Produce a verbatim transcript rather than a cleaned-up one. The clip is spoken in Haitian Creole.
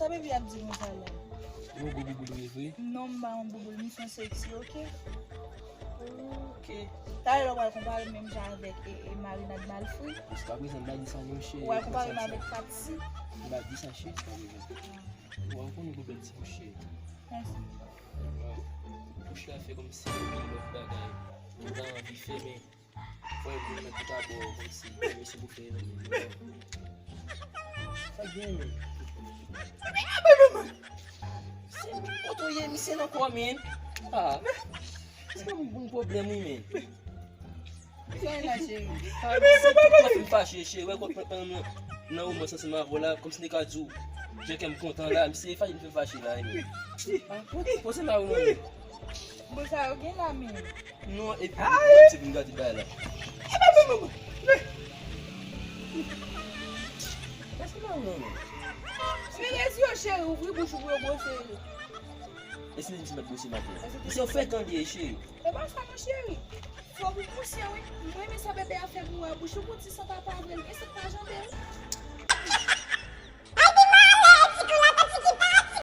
Sa bebe ap di konsa la? Yon gwo bouboul vre vre? Non, m pa yon bouboul, m se yon seksi, oke? Oke. Talè lè w pral konpare m menm jan avèk e, e marinad malfri. Jiska prezan m pa di sa non cheri. Ou pral konpare m avèk Patsy. M pa di sa cheri, jiska prezan. Ou konnen gwo bèl ti bouch cheri. Mèsi. Bouch la fè kòmsi yon lòt bagay. M ta anvi fè men. Fò yon moun nan ki ta bò kòmsi mesye pou fè nan men. Sa gen men. Se kote w ye misye nan kò men. Ah. Se yon bon pwoblèm wi men. Sa la cheri. Ah, misye tout tan fè m fache cheri. Wè kòk nan nan romans ansanm avè w la kòmsi n te ka di w jan kè m kontan la. Misye fache m fè m fache la men. Ah, poze mari w non men. Bon, sa yo gen la men. Non, epi ou ti vin gade bay la. Eske mwen ou non men? Serye di yo cheri, ouvri bouch ou pou yo bwose yo. E si li di mèt bwose maten? Misye fè tande cheri. E pa sa non cheri. Fò pou pousye wi. Mwen men sa bebe a fè pou wè bouch ou pou ti san papa vre. Li gen san pa janbe wi.